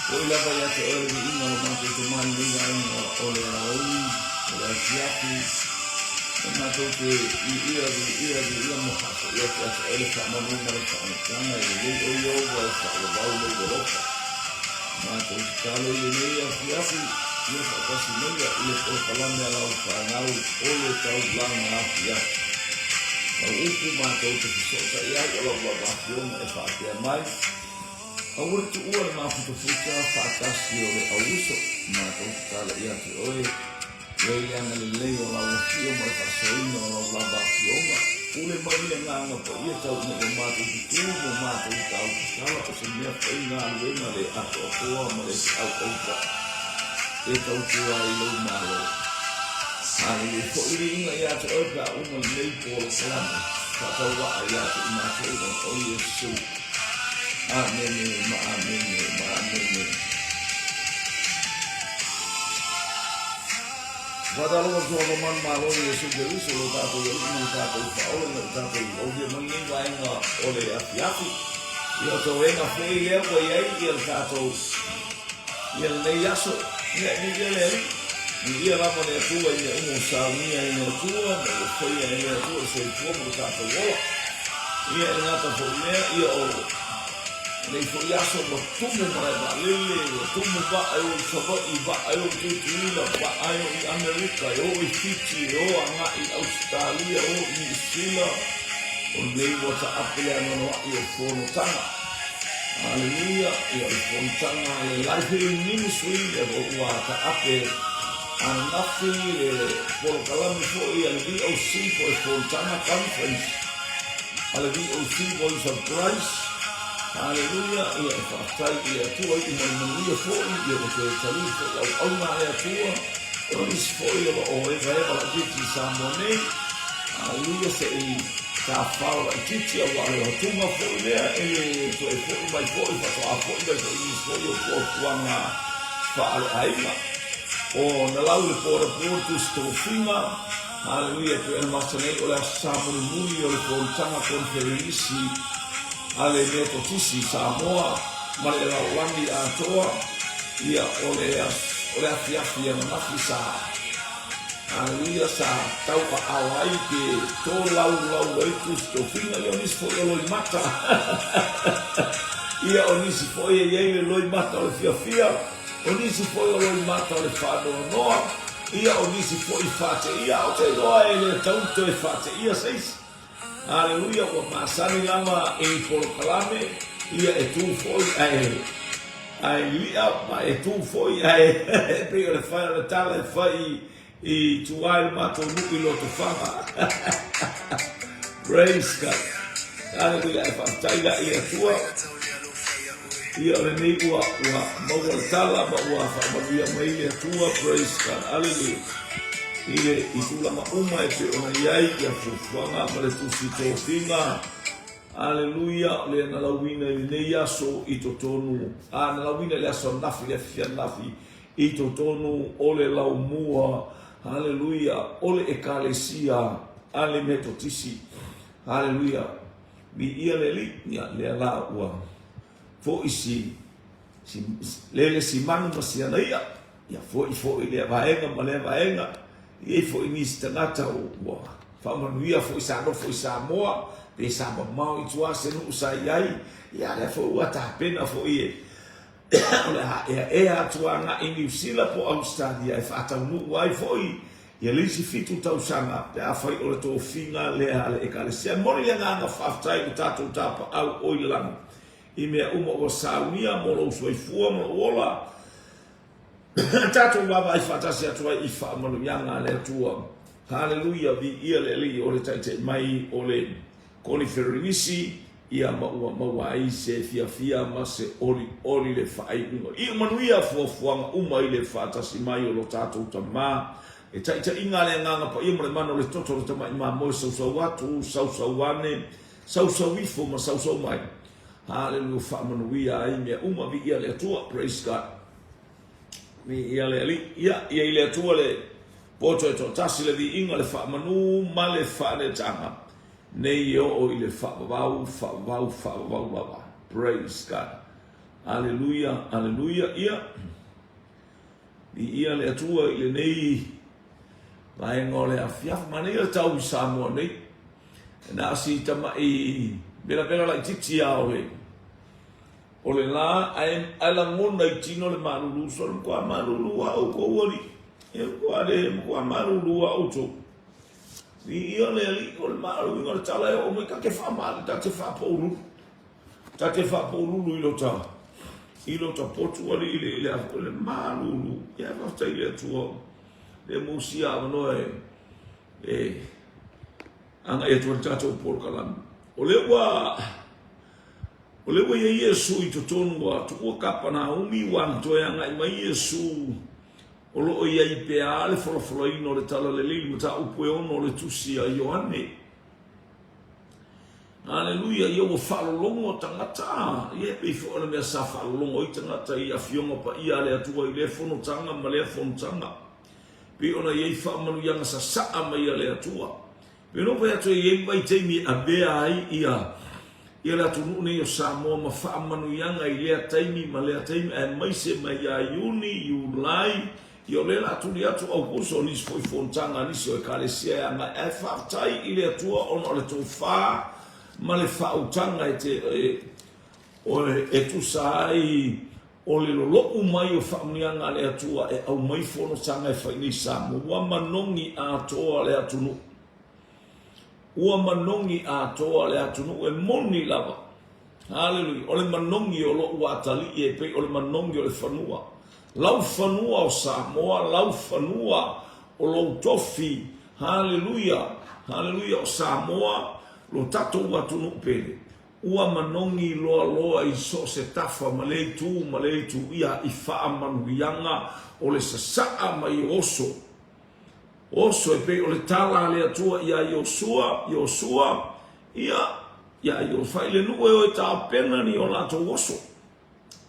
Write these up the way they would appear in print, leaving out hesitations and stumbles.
Foi lava ia te oe le viiga o lo matou tomai i lenei vaega o le aoauli, o le afiafi, e matou te viia, viia, viia ma faafoi atu ia te oe le faamanu ma le faamatalaga e lelei o Ieova e faavavau lou alofa. Matou tatalo i lenei afiafi, ia faatasi maia i le polokalame a lau fanau o le taulaga afiafi. Lau upu matou te fesootai ai o lau lava afioga e faapea mai, Aua le tuua le mafutafuta faatasi o le auuso, matou tatalo ia te oe, Ia i le agalelei o lau afio ma le faasoaina o lau lava afioga, pule mai le Agaga Paia tau ina ia matou tutū ma matou tau tatala o se mea faigaluega le atoatoa ma le auauta e tautua ai lou Malo. Haleluia. Foi viiga ia te oe pe a uma lenei polokalame faatauvaa ia te i matou ona o Iesu. Amene ma amene ma amene. Faatalofa atu lava manumalo i Iesu Keriso lo tatou Alii ma lo tatou Faaola ina ua tatou aulia mai lenei vaega o le afiafi. Ia o tauega foi lea ua i ai ia le tatou ia lenei aso. Ia viia le Alii, viia lava le Atua i mea uma ua saunia e le Atua ma ua faia e le Atua le soifua ma lo tatou ola. Ia e gata foi i lea, ia o Nei foi aso ua tumu malae vaalele, ua tumu vaa e o i Savaii, vaa e o i Tutuila, vaa e o i Amerika, e o i Fiti, e o agai i Ausetalia, e o i Niu Sila. O lenei ua taape le anoanoai o fonotaga. Haleluia! Ia o le fonotaga a le Life Healing Ministry, lea foi ua taape ananafi le polokalame foi a le VOC po o le Fonotaga Conference a le VOC Voice of Christ. Haleluia! Ia e faafetai i le Atua i uma le manuia foi, ia ua toe taliu foi auauna a le Atua. O nisi foi o lo o evaeva laitiiti i Samoa nei. Haleluia! Se i tafafao laitiiti aua o le hotuga foi lea e le toe foi mai foi, faatoa foi mai foi nisi foi o fuafuaga faaleaiga. O na lau le po anapo le tusi tofiga. Haleluia, e pei ona matou nei o le Aso Sa mulimuli o le Fonotaga Koneferenisi a le Metotisi i Samoa ma le lalolagi atoa, ia o le o le afiafi ananafi sa Haleluia sa tauaao ai pe tolaulau ai tusi tofiga, ia o nisi foi o loimata ia o nisi foi e i ai le loimata o le fiafia, o nisi foi o loimata o le faanoanoa, Ia o nisi foi faateia, ou te iloa e le tatau ona toe faateia se isi. Aleluia, ua masani lava i polokalame, ia e tu foi ae ae li'a ma e tu foi ae e pei o le fai o le tala e fai i tua i le matou nuu i Lotofaga. Praise God. Aleluia, e faafetai la i le Atua. Ia o lenei ua ua maua le tala ma ua faamanuia mai le Atua praise God hallelujah i le i tulaga uma e pei ona i ai ia fuafuaga ma le tusi tofiga Aleluia o lea na lauina i lenei aso i totonu a na lauina i le aso ananafi le afiafi ananafi i totonu o le laumua Aleluia o le ekalesia a le Metotisi Aleluia Viia le Alii, ia lea la ua foi si, si lele si manu ma si ana ia, ia foi foi lea vaega ma lea vaega, e i ai foi nisi tagata ua faamanuia foi sa nofo i Samoa, pe sa mamao i tua se nuu sa i ai, ia lea foi ua tapena foi e o le a eaea atu agai i Niu Sila po o Ausetalia e faataunuu ai foi. Ia le isi fitu tausaga pe afai o le tofiga lea a le Ekalesia. E moni le agaga faafetai i lo tatou tapaau o i le lagi i mea uma ua saunia mo lou soifua ma lou ola. Tatou vaavaai faatasi atu ai i faamanuiaga a le Atua. Haleluia, viia le Alii o le taitai mai o le koniferenisi, ia ma ua maua ai se fiafia ma se olioli le faaiuga. Iu manuia fuafuaga uma i le faatasi mai o lo tatou Tama, le taitaiga a le Agaga Paia ma le mana o le Toto o le Tamai Mamoe, sausau atu, sausau ane, sausau ifo ma sausau mai. Haleluia, faamanuia ai mea uma, viia le Atua, praise God. Viia le Alii. Ia, ia i le Atua le poto e toatasi le viiga, le faamanu ma le faaneetaga, nei e oo i le faavavau, faavavau, faavavau lava. Praise God. Aleluia, aleluia. Ia, viia le Atua i lenei vaega o le afiafi. Manaia le tau i Samoa nei. Na o si tamai velavela laitiiti lava o le O le la, ae, ae lagona i tino le malulu, so le matua malulu a outou alii. E matua le, matua malulu a outou. Viia le Alii, o le maluina o le tala e oo mai, ta te faamalu, ta te faapoululu. Ta te faapoululu i lota, i lota potu alii i le, i le, le malulu. Ia faafetai i le Atua, le mousia avanoa e, e agai atu ai le tatou polokalame. O lea ua O lea ua i ai Iesu i totonu ua tuua Kapanaumi ua ana toe agai mai Iesu o lo o i ai pea le folafolaina o le Talalelei i le mataupu e ono o le tusi a Ioane. Aleluia, ia ua faalologo tagata, ia e pei foi o le mea sa faalologo ai tagata i afioga paia a le Atua i lea fonotaga ma lea fonotaga. Pei ona i ai faamanuiaga sasaa mai a le Atua. E iloa pai atu e i ai vaitaimi e avea ai ia ia le atunuu nei o Samoa ma faamanuiaga i lea taimi ma lea taimi aemaise mai ia Iuni, Iulai, ia o lea la tuli atu Aukuso o nisi foi fonotaga a nisi o Ekalesia e agai ae faafetai i le Atua ona o le tofa ma le faautaga e te e, o, e tusa ai o le lolo'u mai o faamanuiaga a le Atua e aumai fonotaga e fai nei Samoa. Ua manogi atoa le atunuu. Ua manogi atoa le atunuu e moni lava. Haleluia. O le manogi o lo'u atalii e pei o le manogi o le fanua. Lau fanua o Samoa, lau fanua o lou tofi. Haleluia. Haleluia o Samoa, lo tatou atunuu pele. Ua manogi loaloa i so o se tafa ma lea itu ma lea itu ia i faamanuiaga o le sasaa mai o oso. Oso e pei o le tala a le Atua iā Iosua, Iosua, ia, iā Iosua i le nuu e o e tapena ni o latou oso.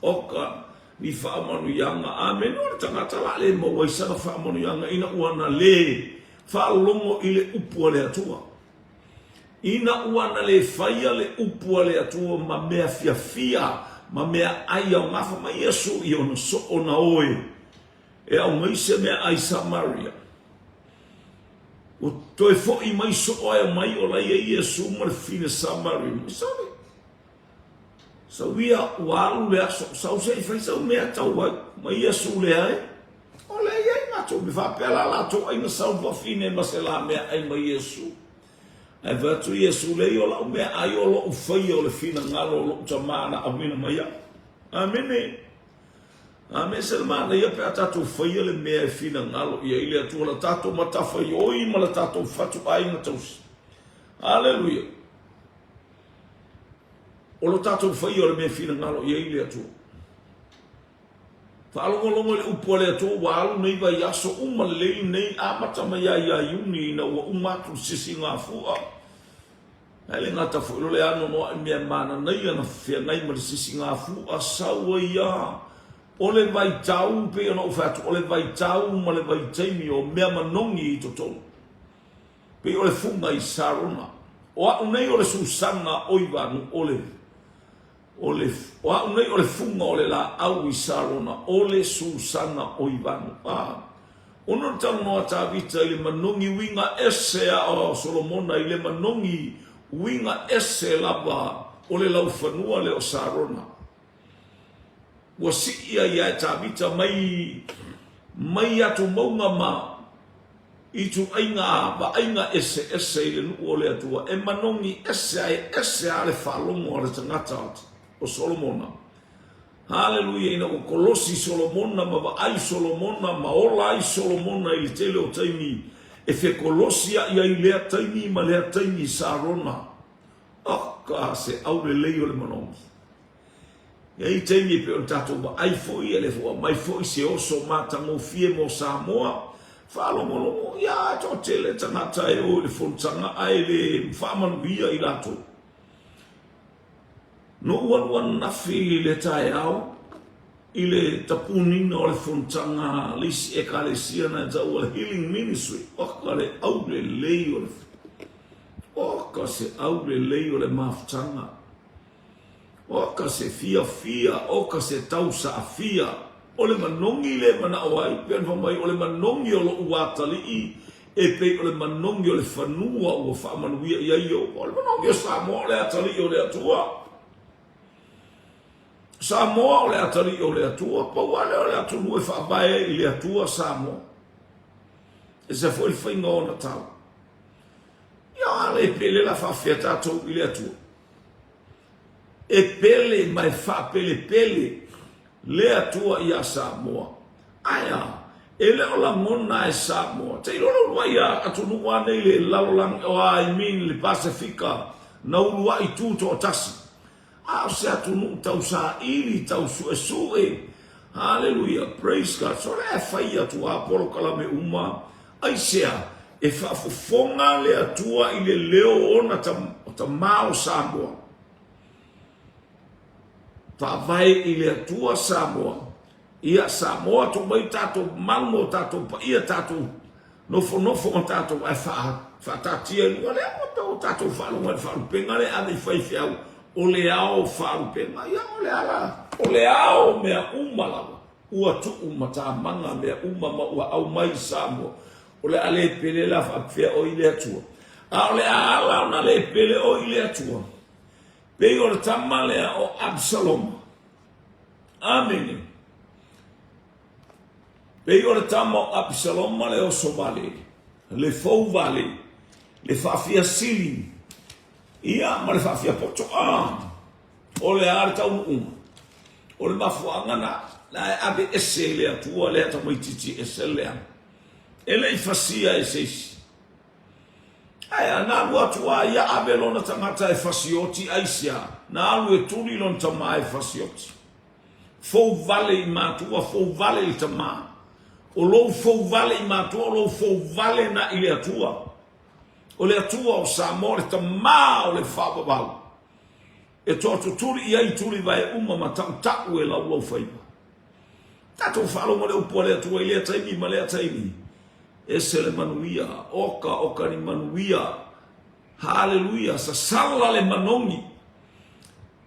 Oka, ni faamanuiaga. Amene o le tagata la le maua ai sana faamanuiaga ina ua na le faalologo i le upu a le Atua. Ina ua na le faia le upu a le Atua ma mea fiafia ma mea ai aoga, fai mai Iesu i ona soo na oe e aumai se mea ai Samaria. Ua toe foi mai soo ae omai o la ia Iesu ma le fine Samaria. Mai sale. Sau ia ua alu le aso, sau se i fai sau mea tau ai. Mai Iesu lea e. O lea i ai matou me faapea la latou ai na sau fafine ma se la mea ai ma Iesu. Ae fai atu Iesu, Leai o lau meaai o loʻu faia o le finagalo o loʻu Tama na auina mai iaʻu. Amene. Amene. Se le manaia pe a tatou faia le mea e finagalo i ai le Atua, la tatou matafaioi ma la tatou fatuaiga tausi. Aleluia. O lo tatou faia o le mea e finagalo i ai le Atua. Faalogologo i le upu a le Atua ua alu nei vaiaso uma lelei lenei amata mai lava ia Iuni ina ua uma atu le sisigafua. Ae le gata foi o le anoanoai mea mananaia na feagai ma le sisigafua sau ai lava o le vaitau pei ona ou fai atu o le vaitau ma le vaitaimi o mea manogi i totonu. Pei o le fuga i Sarona. O au nei o le Susana o Ivanu o le O le, o au nei o le fuga o le laau i Sarona, o le Susana o Ivanu. A, ona o talanoa Tavita i le manogi uiga ese a o Solomona i le manogi uiga ese lava o le laufanua lea o Sarona. Ua sii ai ia e Tavita mai, mai atu mauga ma. Ituaiga vaaiga eseese i le nuu o le Atua, e manogi ese a e ese lava le faalogo a le tagata o Solomona. Haleluia! Ina ua kolosi Solomona ma vaai Solomona ma ola ai Solomona i le tele o taimi e fekolosia'i ai lea taimi ma lea taimi i Sarona. Oka se aulelei o le manogi! E i ai taimi e pei ona tatou vaai foi, e le foi aumai foi se oso matagofie mo Samoa, faalogologo, ia, e toatele tagata e o i le fonotaga ae le faamanuia i latou. Na ou alu ananafi i le taeao i le tapuniga o le fonotaga a le isi Ekalesia na e taua le Healing Ministry. Oka le aulelei o le Oka se aulelei o le mafutaga. Oka se fiafia, oka se tausaafia, o le manogi le manao ai, pei ona fai mai, o le manogi o loʻu atalii e pei o le manogi o le fanua ua faamanuia i ai Iehofa. O le manogi o Samoa o le atalii o le Atua. Samoa o le atalii o le Atua, pau lava lea o le atunuu e faavae ai i le Atua Samoa. Ese foi le faiga o ona tau. Ia a le pele la faafefea tatou i le Atua. E pele ma e faapelepele le Atua iā Samoa. Ae a? E le o lagona e Samoa. Te iloa le uluai a atunuu a nei le lalolagi, oh, I mean le Pasefika, na uluai tu toatasi. A o se atunuu tau saili, tau suesue. Haleluia, praise God. So lea e fai atu a polokalame uma, aisea? E faafofoga le Atua i le leo o ona tama o Samoa. Faavae i le Atua Samoa. Ia Samoa tuu mai tatou malu ma o tatou paia, tatou nofonofo ma tatou ae faataatia i luga lea ua o tatou faalogo i le faalupega lea ave i faifeau o le ao faalupega. Ia o le ala, o le ao mea uma lava. Ua tuu matamaga mea uma ma ua aumai i Samoa. O le a le pele la faapefea oe i le Atua. A o le a ala ona le pele oe i le Atua, pei o le tama lea o Absaloma. Amene. Pei o le tama o Apisaloma le oso vale, le fou vale, le faafia sili, ia ma le faafia poto. A, o le a le taunuuga? O le mafuaaga na, na e ave ese i le Atua lea tamaitiiti ese le leaga. E le i fasia e se isi. Ae a, na alu atu a ia ave lona tagata e fasioti, aisea? Na alu e tuli lona tama e fasioti. Fou vale i matua, fou vale i tama. O lou fou vale i matua, o lou fou vale na i le Atua. O le Atua o Samoa, o le tama o le faavavau. E toatutuli i ai tulivae uma ma tautau e laulaufaiva. Tatou faalogo le upu a le Atua i lea taimi ma lea taimi. Ese le manuia, oka oka ni manuia. Haleluia, sasala le manogi.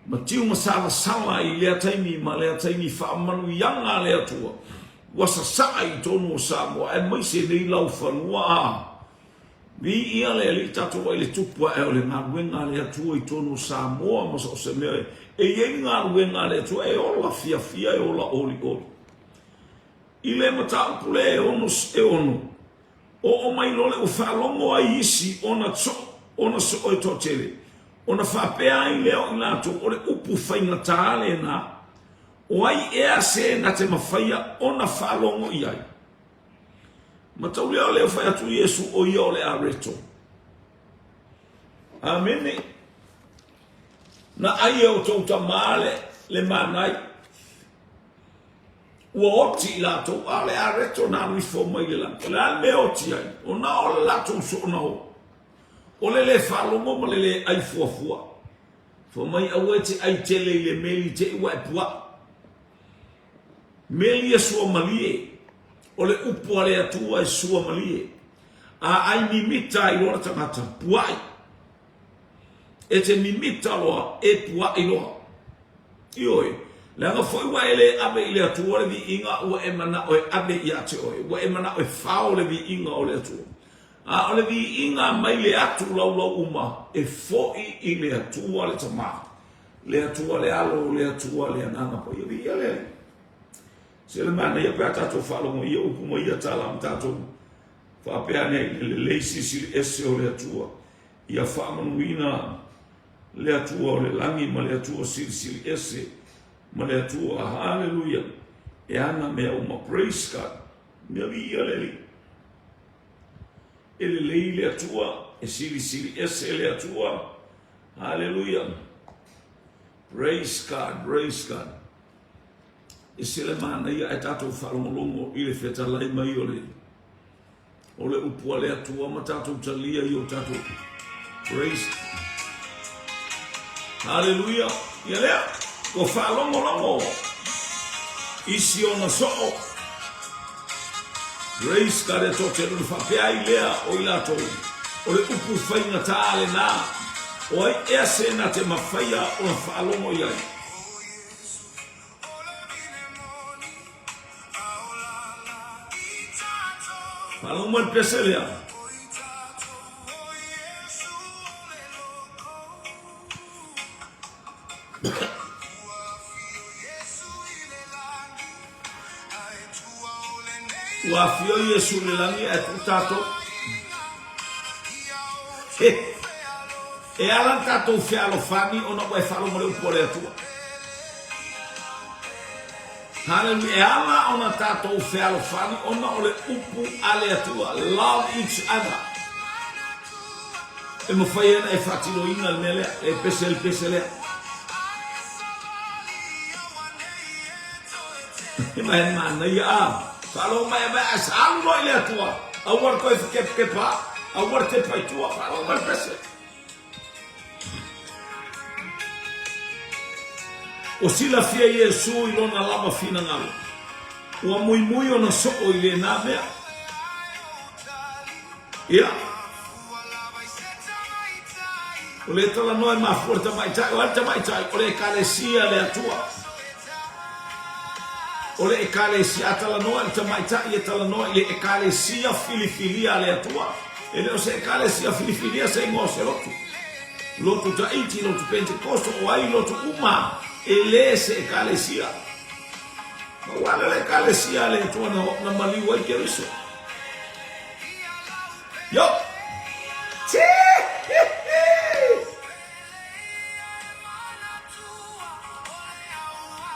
Matiu ma salasala i lea taimi ma lea taimi faamanuiaga a le Atua ua sasaa i totonu o Samoa aemaise nei laufanua a Viia le Alii tatou ai le tupu ae o le galuega a le Atua i totonu o Samoa ma so o se mea e i ai le galuega a le Atua e ola fiafia e ola olioli. I le mataupu lea e ono e ono oo mai loa le ua faalogo ai isi ona ona soo e toatele ona faapea ai lea o i latou o le upu faigata lena o ai ea se na te mafaia ona faalogo i ai. Mataulia o lea fai atu Iesu o ia o le areto. Amene. Na ai e outou tama le, le manai. Ua oti i latou, a o le areto na alu ifo mai le lagi. O le a le mea e oti ai? Ona o le latou soona o. O le le faalogo ma le le ai fuafua. Fai mai aua e te ai tele i le meli te i ua e puaa. Meli e suamalie, o le upu a le Atua e suamalie. A ai mimita ai loa le tagata, puai. E te mimita loa, e puai loa. Ioe, leaga foi ua e le ave i le Atua le viiga, ua e manao e ave ia te oe, ua e manao e fao le viiga o le Atua. A o le viiga mai le atu laulau uma, e foi i le Atua le Tama. Le Atua le Alo, le Atua le Agaga Paia. Viia le Alii. Se le manaia pe a tatou faalogo i ia upu ma ia tala ma tatou. Faapea ane ai le lelei silisili ese o le Atua, ia faamanuina le Atua o le lagi ma le Atua silisili ese ma le Atua. Haleluia! E ana mea uma. Praise God! Mea viia le Alii. E lelei le Atua, e silisili ese le Atua. Haleluia! Praise God, praise God. E se le manaia ae tatou faalogologo i le fetalai mai o le o le upu a le Atua ma tatou talia i o tatou praise. Haleluia. Ia lea, ua faalogologo isi ona soo. Praise God, e tote luna faapea ai lea o i latou. O le upu faigata lenā, o ai ea se na te mafaia ona faalogo i ai. Faalogo mai le pese lea. Ua afio Iesu i le lagi ae tuu tatou. He. E ala le tatou fealofani ona ua e faalogo le upu a le Atua. Haleluia. E ala ona tatou fealofani ona o le upu a le Atua. Love each other. E mafai ona e faatinoina le mea lea, e pese le pese lea. E mai manaia a. Faalogo mai a mai a sa alu loa i le Atua. Aua le toe fekepakepa, aua le tepa i tua, faalogo mai le pese. Ua silafia Iesū i lona lava finagalo, ua muimui ona soo i lena mea. Ia. O le talanoa e mafua le tamaitai, o ai le tamaitai? O le Ekalesia a le Atua. O le Ekalesia, a talanoa i le tamaitai, e talanoa i le Ekalesia filifilia a le Atua. E le o se Ekalesia filifilia se igoa o se lotu. Lotu Taiti, lotu Pentekoso, o ai lotu uma, e le se Ekalesia. Pau lava lea o le Ekalesia a le Atua na, na maliu ai Keriso. Yo!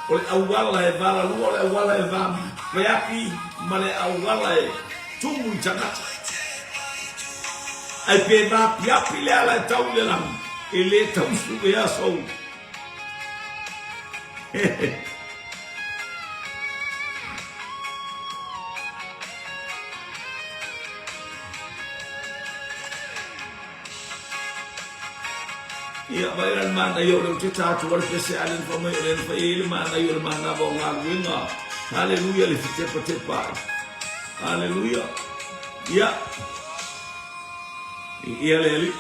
O le auala e valalua, o le auala e vaveapi ma le auala e tumu i tagata. Ae pe vaapiapi le ala e tau i le lagi, e le tau suea sou. Ia, vaai la le manaia o lea ou te ta atu ai le pese a le na fai mai o lea na fai ai le manaia o le manava o galuega. Haleluia le fetepatepa ai. Haleluia. Ia. Ia le Alii.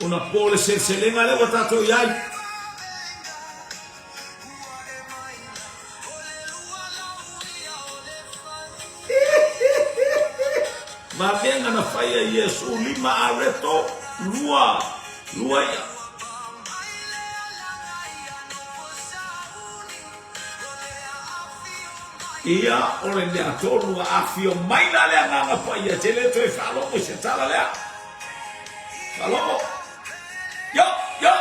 Ona po le seleselega lea ua tatou i ai. Vavega na faia Iesu lima areto lua lua ia. Ia o le mea tonu a afio mai la le Agaga Paia te le toe faalogo i se tala lea. Faalogo. Yo, yo.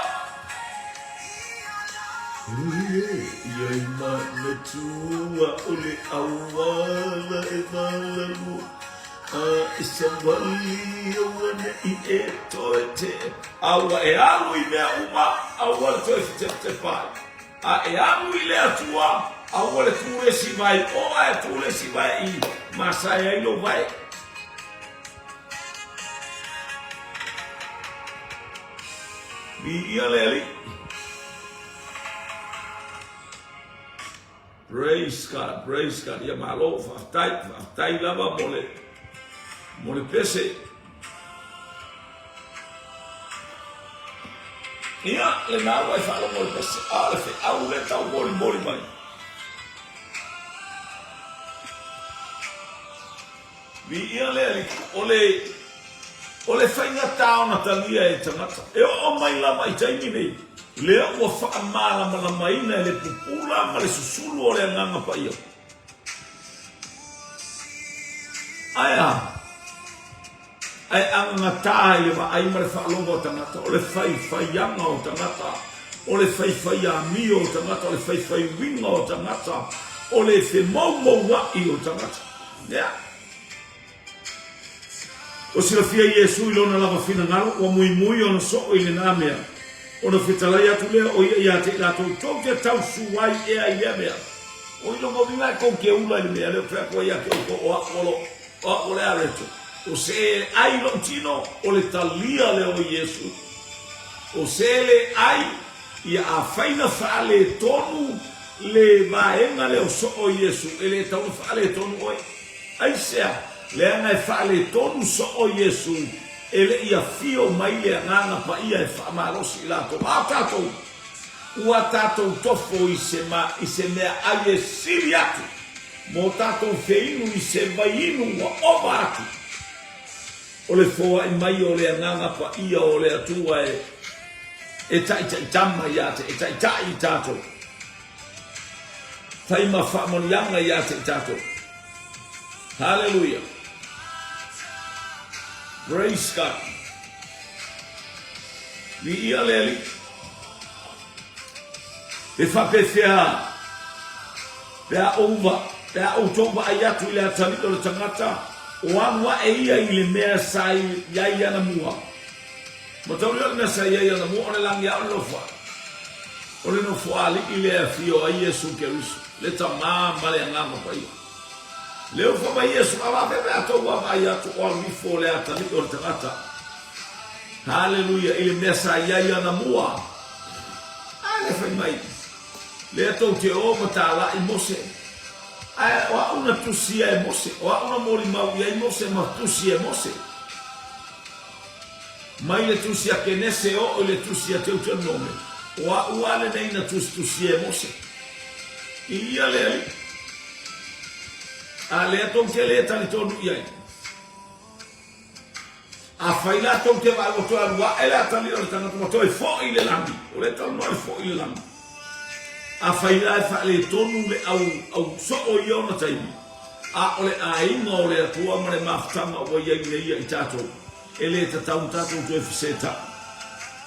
Ia i manatua o le auala e valalua a e savali auaneʻi e toe te a ua e alu i mea uma aua le toe fetepatepa ai a e alu i le Atua aua le tu le isi vae i o ae tu le isi vae i masae ai lou vae. Viia le Alii. Praise God, praise God. Ia malo, faafetai, faafetai lava mo le, mo le pese. Ia, lena ua e faalogo le pese. A o le feau le tau molimoli mai. Viia le Alii. O le, o le faigata ona talia e tagata. E oo mai lava i taimi nei, lea ua faamalamalamaina e le pupula ma le susulu o le Agaga Paia. Ae a? Ae agagatā i le vaai ma le faalogo a tagata, o le faifaiaga o tagata, o le faifaiamio o tagata, o le faifaiuiga o tagata, o le femoumoua'i o tagata. Ia. Ua silafia Iesu i lona lava finagalo, ua muimui ona soo i lena mea, ona fetalai atu lea o ia ia te i latou, Tou te tausu ai ea i lea mea? O i lona uiga e tou te ula i le mea lea ou te fai atu ai ia te outou, o a'u o lo, o a'u o le areto. O se e ai lou tino, o le talia lea o Iesu. O se e le ai, ia afai na faaletonu le vaega lea o soo o Iesu, e le tatau ona faaletonu oe. Aisea? Leaga e faaletonu soo Iesu e le i afio mai le Agaga Paia e faamalosi i latou. A o tatou, ua tatou tofo i se ma, i se meaai e sili atu mo tatou feinu i se vaiinu ua ova atu. O le foai mai o le Agaga Paia o le Atua e, e taitaitama ia te, e taitai i tatou. Fai ma faamanuiaga ia te i tatou. Haleluia. Praise God. Viia le Alii. Pe faapefea pe a ou va, pe a outou vaai atu i le atalii o le tagata, o alu ae ia i le mea sa i ai anamua. Mataulia o le mea sa i ai anamua o le lagi a o le nofoaga. O le Nofoalii lea e afio ai Iesu Keriso, le Tama ma le Agaga Paia. Lea ua fai mai Iesu, A vave pe a tou vaavaai atu o alu ifo le atalii o le tagata. Haleluia, i le mea sa i ai anamua. A lea fai mai, lea tou te o ma talai Mose. Ae o a'u na tusia e Mose, o a'u na molimau i ai Mose ma tusi e Mose. Mai le tusi a Kenese e oo i le tusi a Teuteronome, o a'u a lenei na tusitusia e Mose. I ia le Alii. A lea tou te le talitonu i ai. Afai la tou te vaai ua toe alu ae le atalii o le tagata ua toe fo'i i le lagi, o lea e talanoa i le fo'i i le lagi. Afai la e faaletonu le au, au soo i ona taimi, a o le aiga o le Atua ma le mafutaga ua i ai nei ia i tatou, E le tatau ona tatou toe fesetaʻi.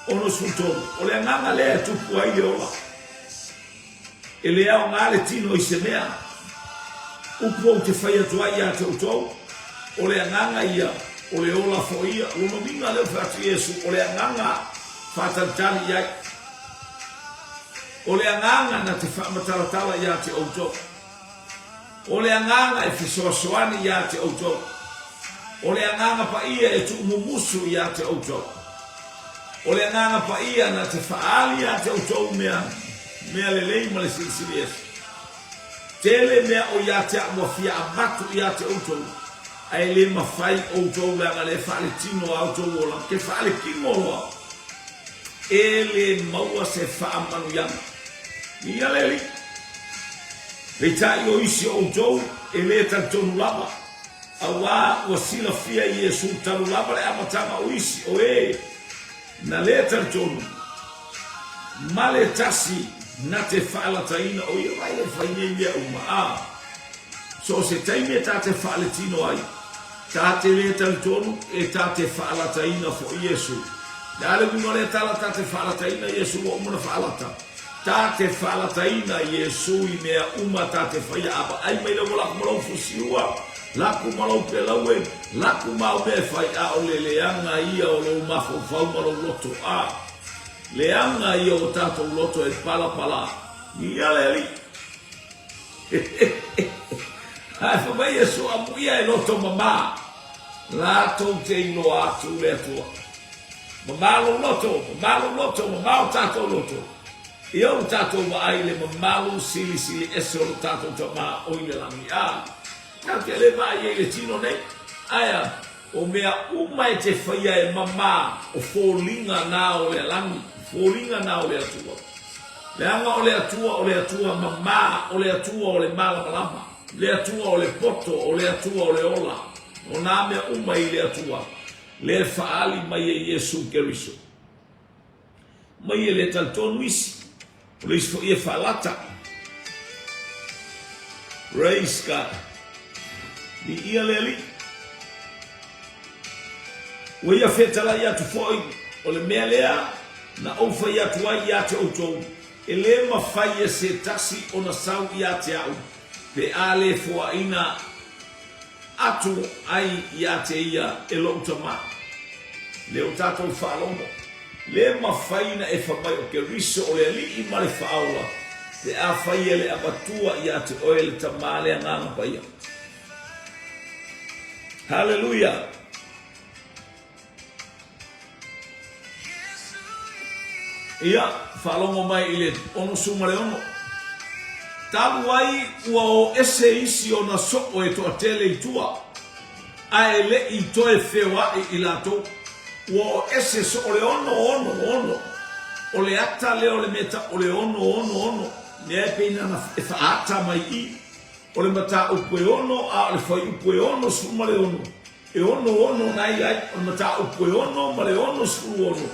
63, O le agaga lea e tupu ai le ola. E le aoga le tino i se mea. Upu ou te fai atu ai ia te outou, o le agaga ia, o le ola foi ia. Lona uiga lea ua fai atu Iesu, o le agaga faatalitali i ai. O le agaga na te faamatalatala ia te outou. O le Agaga e fesoasoani ia te outou. O le Agaga Paia e tuumumusu ia te outou. O le Agaga Paia na te faaali ia te outou mea, mea lelei ma le silisili ese. Tele mea o ia te a'u ua fia avatu ia te outou, ae le mafai outou leaga le faaletino a outou ola, ke faalekino loa, e le maua se faamanuiaga. Ia le Alii. Peitai o isi o outou e le talitonu lava, auā ua silafia e Iesu talu lava le amataga o isi o e na le talitonu, ma le tasi na te faalataina o ia mai e fai nei mea uma. A so o se taimi e ta te faaletino ai, ta te le talitonu e ta te faalataina foi Iesu. Le a le uiga o lea tala ta te faalataina Iesu ua uma ona faalata? Ta te faalataina Iesu i mea uma ta te faia a vaai mai le ua laku ma lou fusiua, laku ma lou pelaue, laku ma au mea e fai a o le leaga ia o lou mafaufau ma lou loto a leaga ia o tatou loto e palapala ia le Alii. Ae fai mai Iesu, Amuia e loto mama, latou te iloa atu le Atua. Mama lou loto, mama lou loto, mama o tatou loto. Ia ua tatou vaai i le mamalu silisili ese o lo tatou Tama o i le lagi. A, tatou te le vaai ai i le tino nei. Ae a, o mea uma e te faia e mama, o foliga na o le lagi, foliga na o le Atua. Leaga o le Atua o le Atua mama, o le Atua o le malamalama, le Atua o le poto, o le Atua o le ola, o nā mea uma i le Atua, lea e faaali mai e Iesu Keriso. Mai e le talitonu isi, o le isi foi e faalata. Praise God. Viia le Alii. Ua ia fetalai atu foi, o le mea lea na ou fai atu ai ia te outou, e lē mafai e se tasi ona sau ia te au, pe a lē foaina atu ai ia te ia e lou Tama. Lea ua tatou faalogo, lē mafai na e fai mai o Keriso o le Alii ma le Faaola, pe afai e le avatua ia te oe le Tama le Agaga Paia. Haleluia! Ia, faalogo mai i le 66. Talu ai ua o ese isi ona soo e toatele i tua, ae le i toe feoai i latou. Ua o ese soo le ono ono ono. O le ata lea o le mea o le ono ono ono, lea e pei na e faaata mai i. O le mataupu e ono a o le fuaiupu e 66, e ono ono na i ai, o le mataupu e ono ma le 66,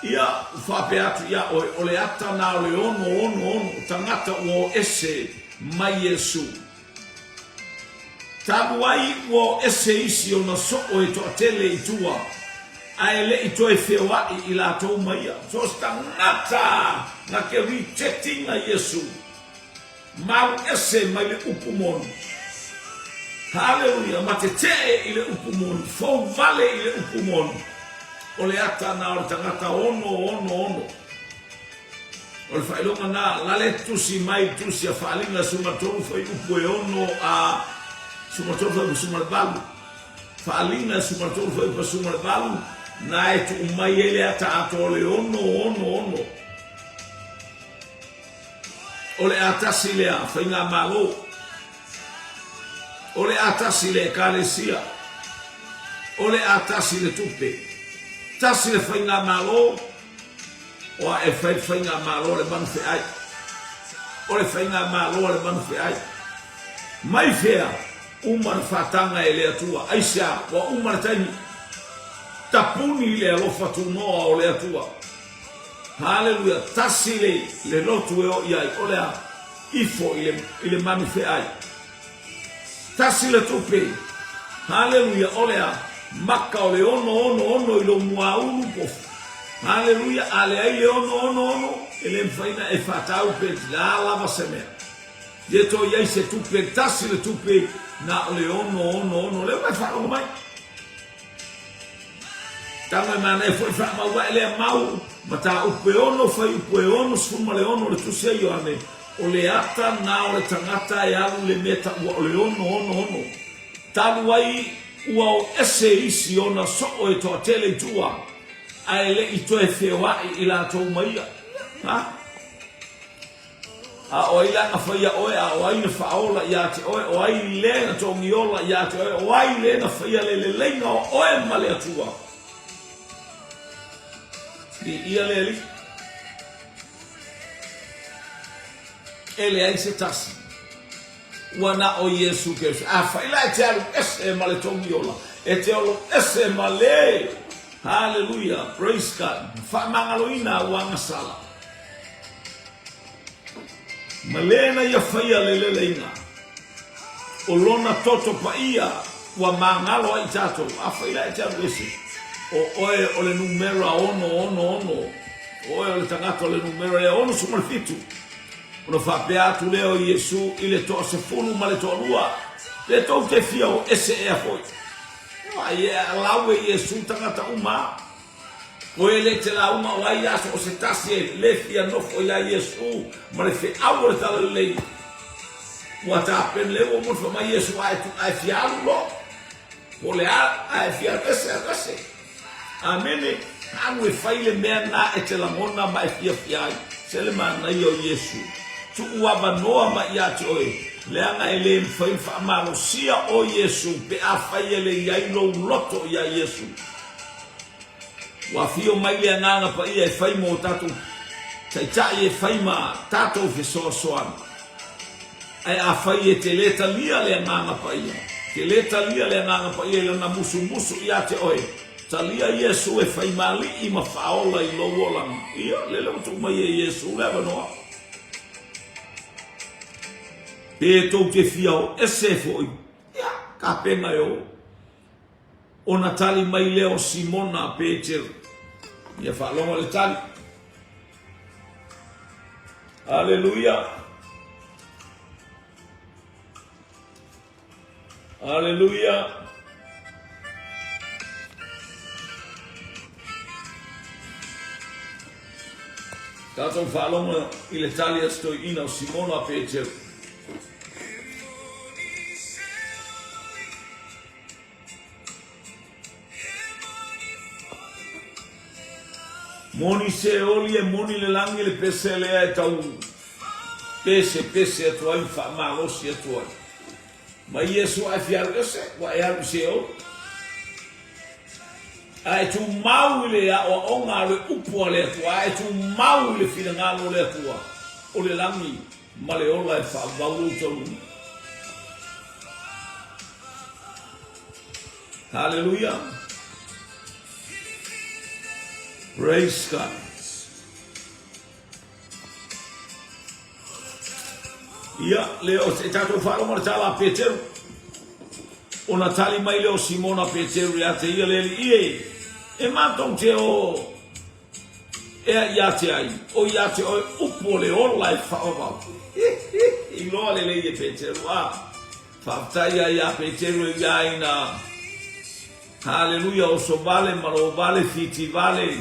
ia, ua faapea atu iā oe, o le ata na o le ono ono ono, o tagata ua o ese mai Iesu. Talu ai ua o ese isi ona soo e toatele i tua, ae le i toe feoai i latou ma ia. So o se tagata na ke reject ina Iesu. Malu ese mai le upu moni. Haleluia! Ma tetee i le upu moni, fou vale i le upu moni. O le ata na o le tagata ono ono ono. O le faailoga na, la le tusi mai tusi a Faaaliga 13 fuaiupu e ono a 13 fuaiupu 18. Faaaliga 13 fuaiupu 18, na e tuu mai ai le ata atoa o le ono ono ono. O le a tasi lea faigamalo. O le a tasi le Ekalesia. O le a tasi le tupe. Tasi le faigamalo, oa e fai le faigamalo a le manu feai. O le faigamalo a le manu feai. Mai fea, uma na faataga e le Atua. Aisea, ua uma le taimi. Tapuni le alofa tunoa o le Atua. Haleluia! Tasi le, le lotu e o i ai, o le a? Ifo i le, i le manu feai. Tasi le tupe. Haleluia! O le a? Maka o le ono ono ono i lou muaulu pofu. Haleluia! A leai le ono ono ono, e le mafai na e faatau pe la lava se mea. Ye toe i ai se tupe, tasi le tupe, na o le ono ono ono. Lea ua e faalogo mai. Tago e manaia foi faamau ae lea mau mataupu e ono fuaiupu e 66 o le Tusi a Ioane, o le ata na o le tagata e alu i le mea taua o le ono ono ono. Talu ai ua o ese isi ona soo e toatele i tua, ae le i toe feoai i latou ma ia. Ha? A o ai la na faia oe, a o ai na faaola ia te oe, o ai le na togiola ia te oe, o ai le na faia le leleiga o oe ma le Atua? Viia le Alii. E leai se tasi. Ua na o Iesu Keriso. Afai la e te alu ese ma le togiola, e te olo ese ma le Haleluia, praise God, faamagaloina au agasala. Ma le na ia faia le leleiga o lona toto paia ua magalo ai tatou. Afai la e te alu ese, o oe o le numera ono ono ono, o oe o le tagata o le numera lea 67. Ona faapea atu lea o Iesu i le toasefulu ma le toalua, Pe tou te fia o ese ea foi? Ai e alau e Iesu tagata uma. Koe le te lauma o ai aso o se tasi e le fia nofo iā Iesu ma le feau o le Talalelei. Ua tapena le ua mo le mai Iesu a e tu a e fia alu lo. Po le a a e fia alu ese alu ese. Amene. Alu e fai le mea na e te lagona ma e fiafia ai. Se le manaia o Iesu. Tuu avanoa mai ia te oe, leaga e le mafai ona faamalosia o Iesu pe afai e le i ai lou loto iā Iesu. Ua afio mai le Agaga Paia e fai mo tatou Taitai e fai ma tatou fesoasoani. Ae afai e te le talia le Agaga Paia, te le talia le Agaga Paia i lana musumusu ia te oe, talia Iesu e fai ma alii ma faaola i lou olaga. Ia, lele ua tuu mai e Iesu le avanoa. Pe tou te fia o ese foi, ia, kapena e o. Ona tali mai lea o Simona Peteru. Ia faalogo le tali. Aleluia. Aleluia. Tatou faalogo i le tali a si toeaina o Simona Peteru. Moni se oli e moni le lagi le pese lea e tau pese pese atu ai faamalosi atu ai. Mai Iesu ae fia alu ese, ua e alu i Seoli. A e tumau i le aoaoga a le upu a le Atua, a e tumau i le finagalo o le Atua, o le lagi ma le ola e faavavau lou taunuuga. Hallelujah. Praise God. Ia, le o e tatou faalogo le tala a Peteru. Ona tali mai lea o Simona Peteru ia te ia le alii e, e matou te o ea ia te ai, o ia te oe upu o le ola e faavavau. Iloa lelei e Peteru, a, faafetai ia ia Peteru e ia ina Haleluia oso vale malo vale fiti vale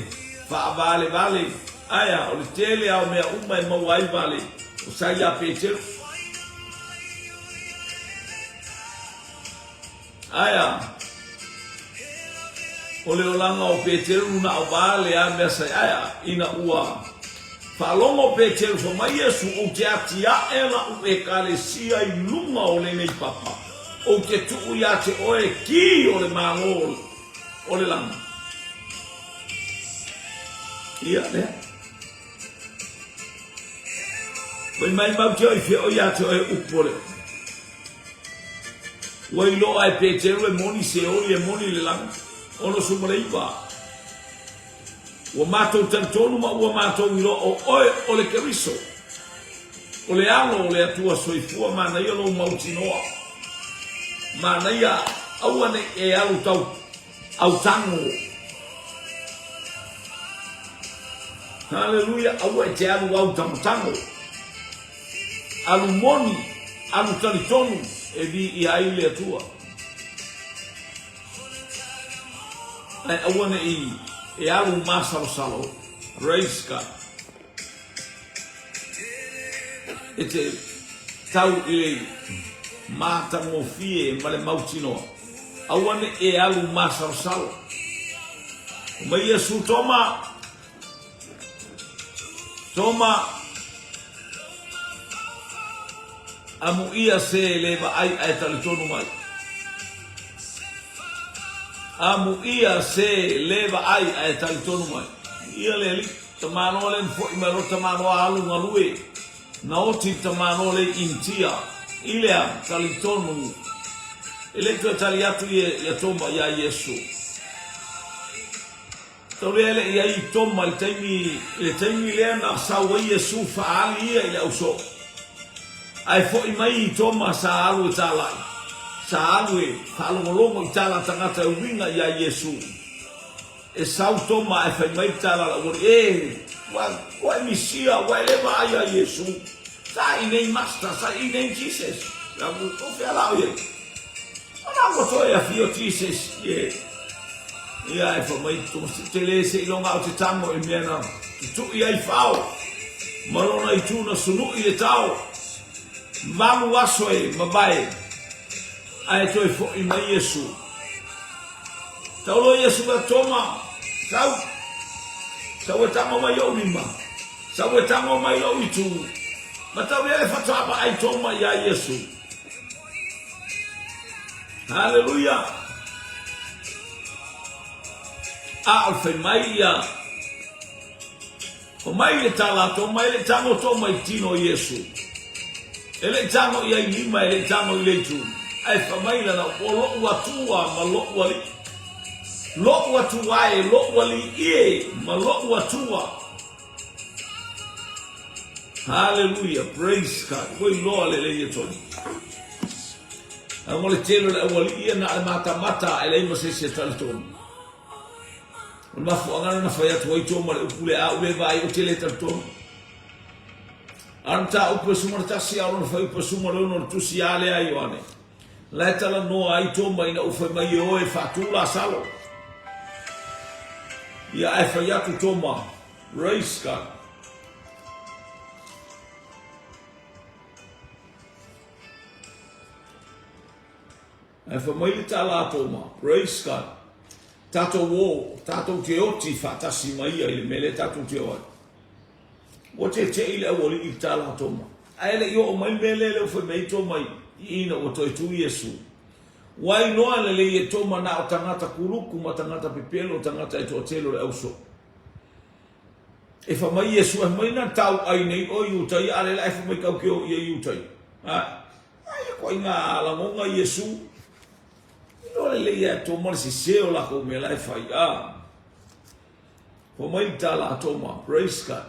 faavale vale aea o le tele a o mea uma e maua ai vale o sa ia Peteru aea o le olaga o Peteru na o vale a mea sai aea ina ua faalogo Peteru fai mai Iesu ou te atiae la'u ekalesia i luga o lenei papa. Ou te tuu iā te oe ki o le Malo o le lagi. Ia, lea. Fai mai mau te oi fea o iā te oe upu o le. Ua iloa e Peteru e moni se oli e moni le lagi. 69. Ua matou talitonu ma ua matou iloa o oe o le Keriso, o le Alo o le Atua soifua manaia lou mautinoa. Manaia aua ne i e alu tau autago. Haleluia, aua e te alu autagotago. Alu moni, alu talitonu e viia ai le Atua. Ae aua ne i e alu masalosalo. Praise God. E te tau i le matagofie ma le mautinoa. Aua ne i e alu masalosalo. Mai Iesu Toma, Toma, amuia se le vaai ae talitonu mai. Amuia se le vaai ae talitonu mai. Ia le alii, tamaloa le na fo'i mai loa tamaloa alu galue, na oti tamaloa le Initia, i lea talitonu, e le i toe tali atu ia Toma iā Iesu. Tau lea e le i ai i Toma i le taimi, i le taimi lea na sau ai Iesu faaali ia i le ausoo. Ae fo'i mai i Toma sa alu e tāla'i, sa alu e faalogologo i tala a tagata e uiga iā Iesu. E sau Toma ae fai mai le tala a le aualii, E, ua, ua e misia, ua e le vaai iā Iesu. Sa i nei Master, sa i nei Jesus. O fea la o i ai? Ona ua toe afio Jesus ie ia e fa mai te le seiloga o te tango i mea na tutui ai fao ma lona itu na sunu'i le tao valu aso e mavae ae toe fo'i mai Iesu. Tau loa Iesu ia Toma, sau, sau e tango mai o'u lima, sau e tango mai lo'u itu. Ma tau ia le faatoa vaai Toma iā Iesu. Haleluia! A o le fai mai ia, Fai mai le tala a Toma, e le i tago Toma i tino o Iesu. E le i tago i ai lima, e le i tago i le itu. Ae fai mai lana, O lo'u Atua ma lo'u Alii. Lo'u Atua e, lo'u Alii e, ma lo'u Atua. Haleluia, praise God. Ua iloa lelei e Toma. Leaga o le tele o le aualii ia na o le matamata ae leai ma se isi e talitonu. O le mafuaaga lena na fai atu ai Toma le upu lea, a ou le vaai ou te le talitonu. A o le mataupu e 11 a o lona fuaiupu e 16 o le tusi a lea a Ioane. La e talanoa ai Toma ina ua fai mai e o e faatu Lasalo. Ia ae fai atu Toma, Praise God. Ae fai mai le tala a Toma, Praise God. Tatou o, tatou te oti faatasi ma ia i le mea lea tatou te o ai. Ua tete'i le aualii i le tala a Toma. Ae le i oo mai le mea lea lea ua fai mai ai Toma i ina ua toe tu Iesu. Ua iloa lelei e Toma na o tagata kuluku ma tagata pepelo tagata e toatele o le ausoo. E fai mai Iesu, e fai mai na tau ai nei oe i Iutaia, a lea la e fai mai kau ke o ia i Iutaia. A, aia koa i ngā lagonga Iesu. Iloa lelei e Toma le sese o lakou mea la e fai. A, fai mai le tala a Toma, praise God.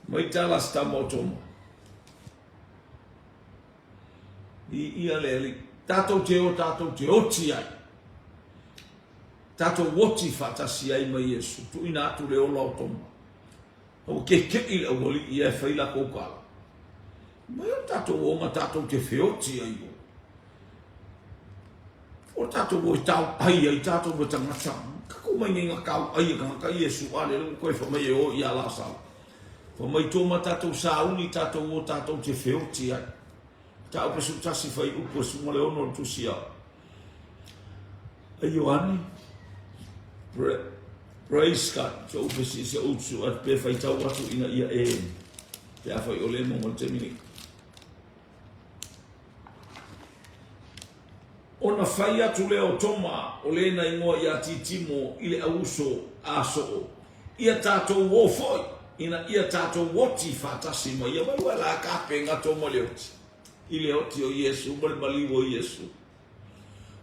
Mai tala se tama o Toma. I ia le ali. Tatou te o, tatou te oti ai. Tatou oti faatasi ai ma Iesu. Tuuina atu le ola o Toma. Ua kekeʻi le aualii ia e fai lakou kala. Mai o tatou oga tatou te feoti ai o. O tatou o e tau ai ai tatou ma tagata. Kako mai nei nga kau ai e kangaka Iesu a le lo koe fa mai e o ia la sala. Fa mai toma tatou sauni tatou o tatou te feoti ai. Ta upe su tasi fai upu e suma le ono le tusi a. A Ioane. Praise God. So upe si se utsu at pe fai tau atu ina ia e. Pe a fai ole mo mo te mini. Ona fai atu lea o Toma, o lena ingoa ia Titimo, i le auuso a soo, Ia tatou o foi, ina ia tatou oti faatasi ma ia. Mai ua la kapenga Toma le oti, i le oti o Iesu ma le maliu o Iesu.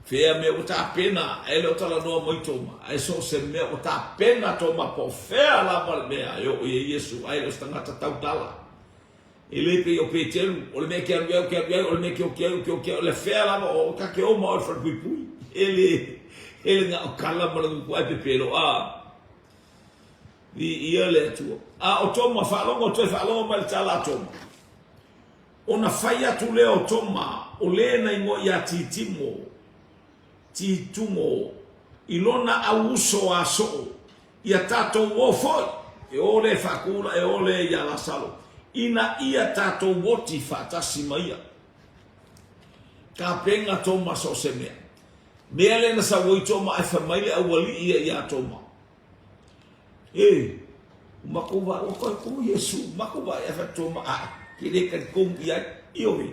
Fea mea ua tapena, e le o talanoa mai Toma, ae so o se mea ua tapena Toma po o fea lava le mea e oo i ai Iesu, ae le o se tagata tautala. E le pei o Peteru, o le mea e ke alu ai, o ke alu ai, o le mea e ke oki ai, o ke oki ai, o le fea lava o ka ke oma o le falepuipui. E le, e le ga o kala ma le guku ai pepelo, a. Viia le Atua. A o Toma, faalogo, toe faalogo mai le tala a Toma. Ona fai atu lea o Toma, o le na ingoa ia Titimo, Titumo, i lona au uso a soo, ia tatou o foi, e o le faakula, e o le ia Lasalo, ina ia tatou oti faatasi ma ia. Tapenga Toma so o se mea. Mea lea na sau ai Toma ae fai mai le aualii ia ia Toma. E, makou va ua koe ko Iesu, makou va e fa Toma a, ke le talitonu i ai, ioe.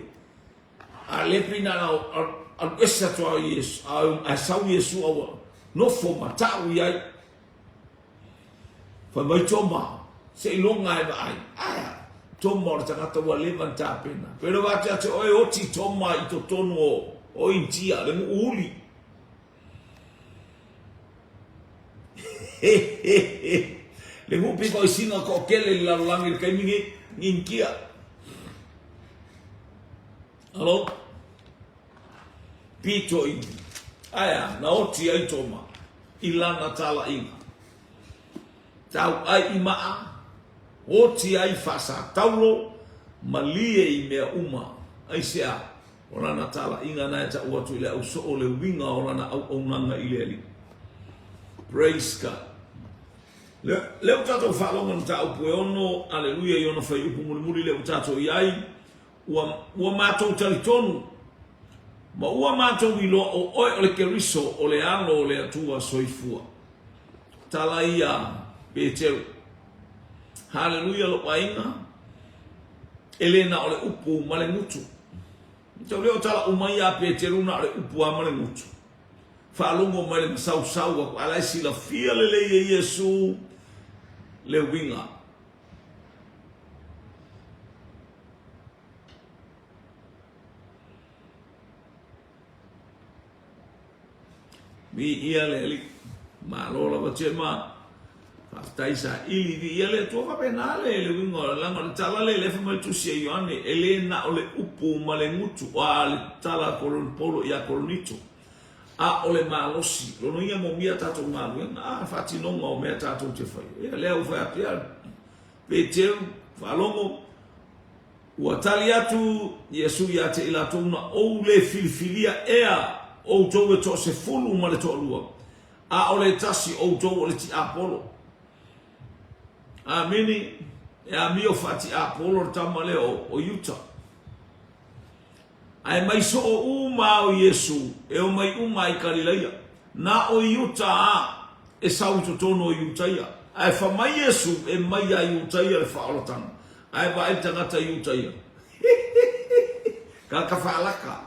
A le pei na ona alu ese atu a Iesu, ae sau Iesu a ua nofo ma tau i ai. Fai mai Toma, seiloga e vaai. Ae a? Toma o le tagata ua leva ona tapena. Pei ona vaai atu oe oti Toma i totonu o Initia, le nuu uli. Le nuu pito i sina toatele i le lalolagi i le taimi nei, ni Initia. Alo? Pito i, ae a, na oti ai Toma i lana talaiga. Tau ai i maa, oti ai faasataulo, malie i mea uma. Aisea? O lana talaiga na e tau atu i le ausoo le uiga o lana auaunaga i le Alii. Praise God. Le, lea ua tatou faalogo i le mataupu e ono, aleluia, i ona fuaiupu mulimuli lea ua tatou i ai, ua, ua matou talitonu, ma ua matou iloa o oe o le Keriso o le Alo o le Atua soifua. Tala ia Peteru. Haleluia lou aiga, e le na o le upu ma le gutu. Tau lea o tala uma ia a Peteru na o le upu lava ma le gutu. Faalogo mai le masausau atu, a la e silafia lelei e Iesu le uiga. Viia le Alii. Malo lava Tema. Faafetai saili viia le Atua faapena le le uiga o leaga o le tala lea lea fai mai le tusi a Ioane e le na o le upu ma le gutu a le tala a Paulo ia Korinito a o le malosi lona uiga e momia tatou galuega a faatinoga o mea tatou te faia ia lea ua fai atu ia Peteru faalogo ua tali atu Iesu ia te i latou na ou le filifilia ea outou e toasefulu ma le toalua A o le tasi o outou o le tiapolo. Amene. E amio faatiapolo le tama lea o Iuta. Ae mai soo uma o Iesu e omai uma i Kalilaia. Na o Iuta a e sau i totonu o Iutaia. Ae fa mai Iesu e mai ia Iutaia le faaolatanga. Ae vaai le tagata Iutaia. Tagata faalaka.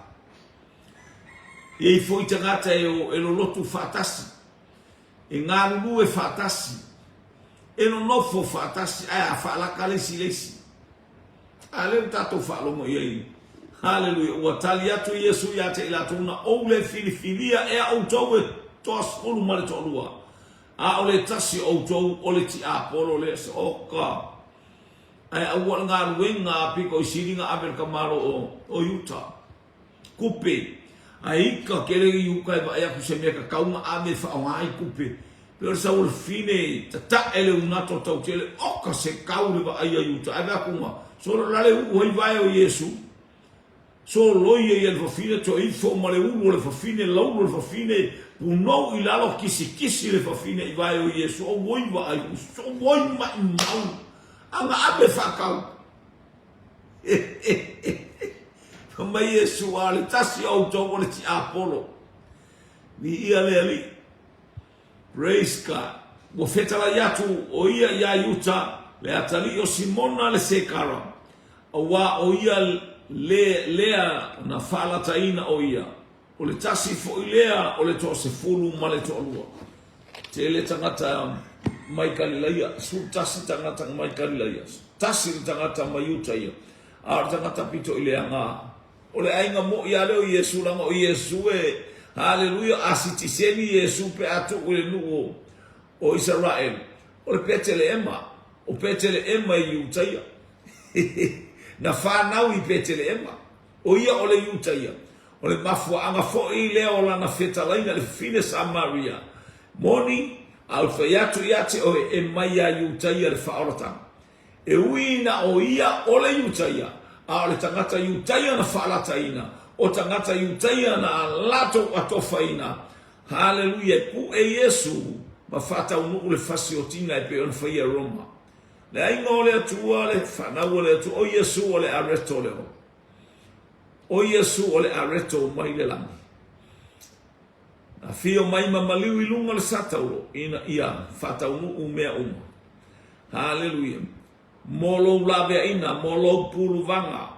E i ai foi tagata e o e lolotu faatasi, e galulue faatasi, e nonofo faatasi, ae a faalaka le isi i le isi. A lea ua tatou faalogo i ai. Haleluia! Ua tali atu Iesu ia te i latou, Na ou le filifilia ea outou e toasefulu ma le toalua, a o le tasi o outou o le tiapolo lea. Oka! Ae aua le galuega a pito i sili na ave le tamalo o Iuta. Kupe. Ae ika kele i uka e vaai atu se mea tatau na ave e faaaoga ai kupe. Pei o le sau o le fine tatae le unato tautele oka se kau le vaai a Iuta. Ae vaai atu na solo la le uu ai vae o Iesu. Soloi ai e le fafine toe ifo ma le ulu o le fafine, laulu o le fafine, punou i lalo kisikisi le fafine i vae o Iesu. Auoi vaai, auoi maimau. A na ave faatau. Fai mai Iesu, A o le tasi o outou o le tiapolo. Viia le Alii. Praise God. Ua fetalai atu o ia iā Iuta, le atalii o Simona le Sekara, auā o ia le lea na faalataina o ia. O le tasi foi lea o le toasefulu ma le toalua. Tele tagata mai Kalilaia, 11 tagata mai Kalilaia, tasi le tagata mai Iutaia, a o le tagata pito i leaga. O le aiga moʻi lava lea o Iesu, leaga o Iesu e, haleluia, a sitiseni Iesu pe a tuu i le nuu o Isaraelu, o le Peteleema, o Peteleema i Iutaia. Na fanau i Peteleema. O ia o le Iutaia. O le mafuaaga foi lea o lana fetalaiga i le fafine Samaria. Moni, a ou fai atu ia te oe, e mai ia Iutaia le faaolataga. E ui ina o ia o le Iutaia, a o le tagata Iutaia na faalataina, o tagata Iutaia na a latou atofaina. Haleluia, e kuʻe Iesu ma faataunuu le fasiotiga e pei ona faia e Roma. Le aiga o le Atua, le fanau a le Atua, o Iesu o le areto leo. O Iesu o le areto mai le lagi. Afio mai ma maliu i luga o le sataulo ina ia faataunuu mea uma. Haleluia. Mo lou laveaina, mo lou puluvaga,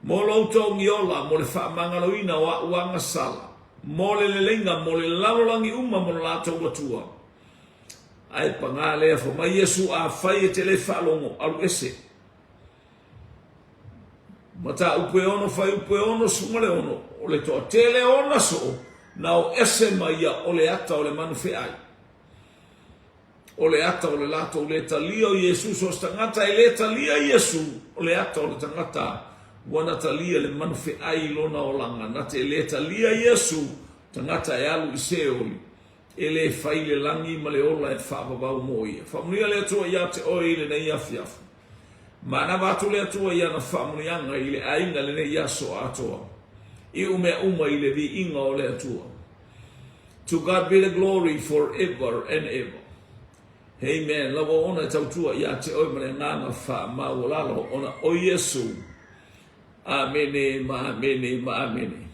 mo lou togiola, mo le faamagaloina o a'u agasala, mo le leleiga, mo le lalolagi uma mo lo latou Atua. Ae paga lea, fai mai Iesu, Afai e te le faalogo, alu ese. Mataupu e ono, fuaiupu e 66, o le toatele o ona soo, na o ese ma ia o le ata o le manu feai. O le ata o le latou le talia o Iesu, so o se tagata e le talia Iesu, o le ata o le tagata ua na talia le manu feai i lona olaga, na te le talia Iesu, tagata e alu i Seoli, e le fai le lagi ma le ola e faavavau mo ia. Faamanuia le Atua ia te oe i lenei afiafi. Manava atu le Atua i ana faamanuiaga i le aiga lenei aso atoa. Iu mea uma i le viiga o le Atua. To God be the glory for ever and ever. Amen. Lau auauna e tautua ia te oe ma le agaga faamaualalo ona o Iesu. Amene ma amene ma amene.